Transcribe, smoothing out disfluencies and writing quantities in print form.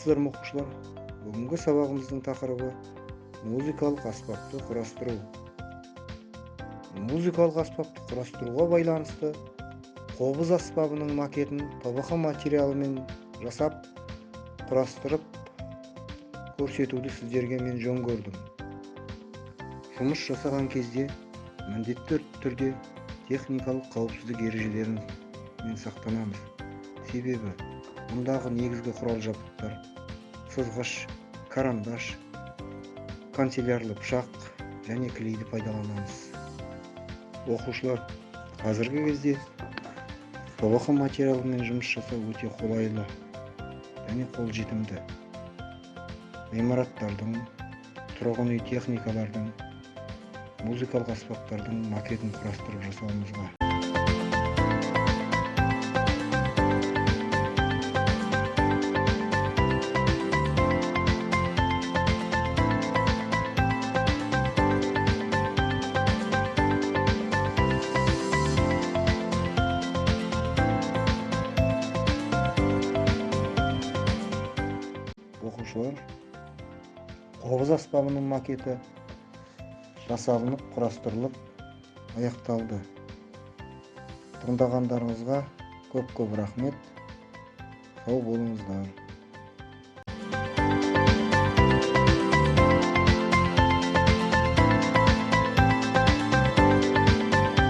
Саламатсыздар ма, оқушылар? Бүгінгі сабағымыздың тақырыбы – музыкалық аспапты құрастыру. Музыкалық аспапты құрастыруға байланысты қобыз аспабының макетін ПВХ материалымен жасап, құрастырып көрсетуді сіздерге мен жөн көрдім. Жұмыс жасаған кезде міндетті түрде техникалық қауіпсіздік ережелерін сақтанамыз, себебі мұндағы негізгі құрал жабдықтар – сызғыш, карандаш, канцелярлы пышақ және клейді пайдаланамыз. Оқушылар, қазіргі кезде ПВХ материалымен жұмыс жасау өте қолайлы және қолжетімді. Ғимараттардың, тұрғын үй техникалардың, музыкалық аспаптардың макетін құрастырып жасауымызға. Оқушылар, қобыз аспабының макеті жасалынып, құрастырылып аяқталды. Тыңдағандарыңызға көп көп рахмет. Сау болыңыздар.